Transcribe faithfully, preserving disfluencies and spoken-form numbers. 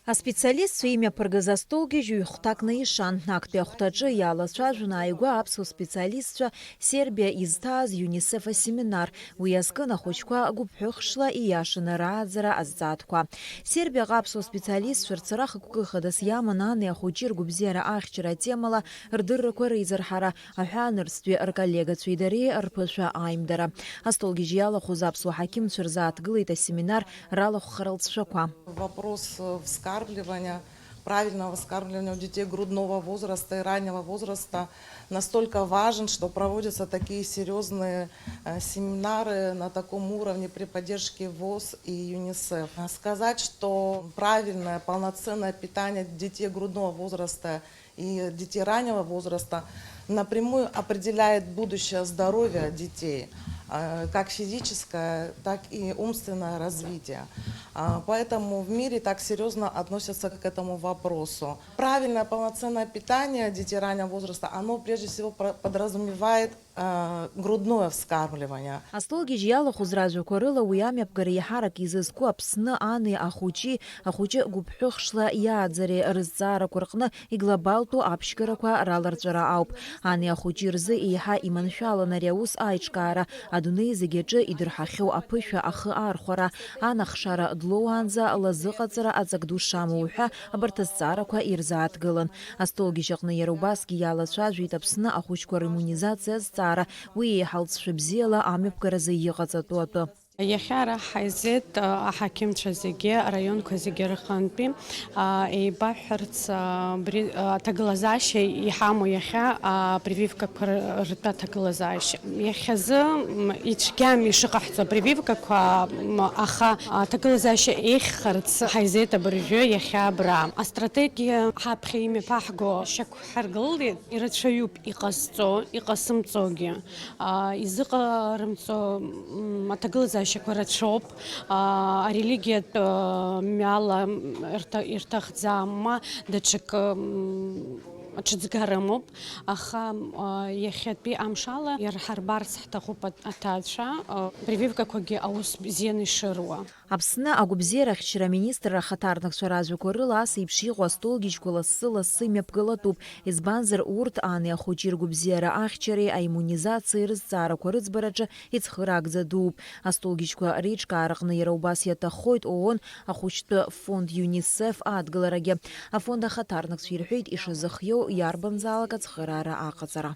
Аспециалистцәа имҩаԥыргаз астолгьежь ҩ-хәҭак наишан. Актәи ахәҭаҿы иалацәажәон ааигәа аԥсуа специалистцәа Сербиа изҭааз ЮНИСЕФ асеминар. Уи азкын ахәыҷқәа гәыԥҳәыхшла ииашаны рааӡара азҵаатәқәа. Сербиаҟа аԥсуа специалистцәа рцара хықәкы хадас иаман ани ахәыҷи ргәабзиара ахьчара атемала рдыррақәа реизырҳара, аҳәаанырцәтәи рколлегацәеи дареи рԥышәа аимдара. Астолгьежь иалахәыз аԥсуа ҳақьымцәа рзааҭгылеит асеминар ралахәхара лҵшәақәа. Вопрос э, вскармливания, правильного вскармливания у детей грудного возраста и раннего возраста настолько важен, что проводятся такие серьезные э, семинары на таком уровне при поддержке ВОЗ и ЮНИСЕФ. Сказать, что правильное, полноценное питание детей грудного возраста и детей раннего возраста напрямую определяет будущее здоровья детей, э, как физическое, так и умственное развитие. А, Поэтому в мире так серьезно относятся к этому вопросу. Правильное полноценное питание детей раннего возраста, оно прежде всего про- подразумевает э, грудное вскармливание. Астолгьежь иалахәыз ражәақәа рыла уи амҩаԥгара еиҳарак изызку Аԥсны ани ахәыҷи, ахәыҷы гәыԥҳәыхшла иааӡареи рызҵаарақәа рҟны иглобалтәу аԥшьгарақәа раларҵәара ауп. Ани ахәыҷи рзы еиҳа иманшәалан ари аус аиҿкаара, адунеи зегь аҿы идырҳахьоу аԥышәа ахы аархәара, анахшара длоуаанӡа лазыҟаҵара аҵак ду шамоу ҳәа абарҭ азҵаарақәа ирзааҭгылан. Астолгьежь аҟны иара убасгьы иалацәажәеит Аԥсны ахәыҷқәа риммунизациа азҵаара, уи еиҳа лҵшәа бзиала амҩаԥгаразы иҟаҵатәу атәы. Иахьа ара ҳаизеит, а, аҳақьымцәа зегьы, араионқәа зегьы рҟынтәи, а, еибаҳҳәарц, а, абри, а, аҭагылазаашьа иҳамоу иахьа, а, прививкақәа р-, ртәы аҭагылазаашьа. Иахьазы, м, ицәгьам ишыҟаҳҵо апрививкақәа, м, аха аҭагылазаашьа еиӷьхарц ҳаизеит абыржәы иахьа абра. Астратегиа ҳаԥхьа имҩаԥаҳго шьақәҳаргылеит, ирацәаҩуп иҟазҵо, иҟасымҵогьы. А, изыҟарымҵо, м, аҭагылазаашьақәа рацәоуп. А, арелигиатә, а, мҩала, м, рҭа-, ирҭахӡам, ма даҽакы, м, аҽыҵга рымоуп. Аха, а, иахьатәи амшала ирҳарбарц ҳҭахуп аҭ-, аҭаацәа, а, прививкақәагьы аус бзианы ишыруа. Аԥсны агәабзиара ахьчара аминистрра ахаҭарнакцәа ражәақәа рыла ас еиԥш иҟоу астолгьежьқәа лассы-лассы имҩаԥгалатәуп, избанзар, урҭ ани ахәыҷи ргәабзиара ахьчареи аиммунизациеи рызҵаарақәа рыӡбараҿы ицхыраагӡа дууп. Астолгьежьқәа реиҿкаараҟны иара убас иаҭаххоит ООН ахәыҷтәы фонд ЮНИСЕФ адгыларагьы. Афонд ахаҭарнакцәа ирҳәеит ишазыхиоу иарбанзаалак ацхыраара аҟаҵара.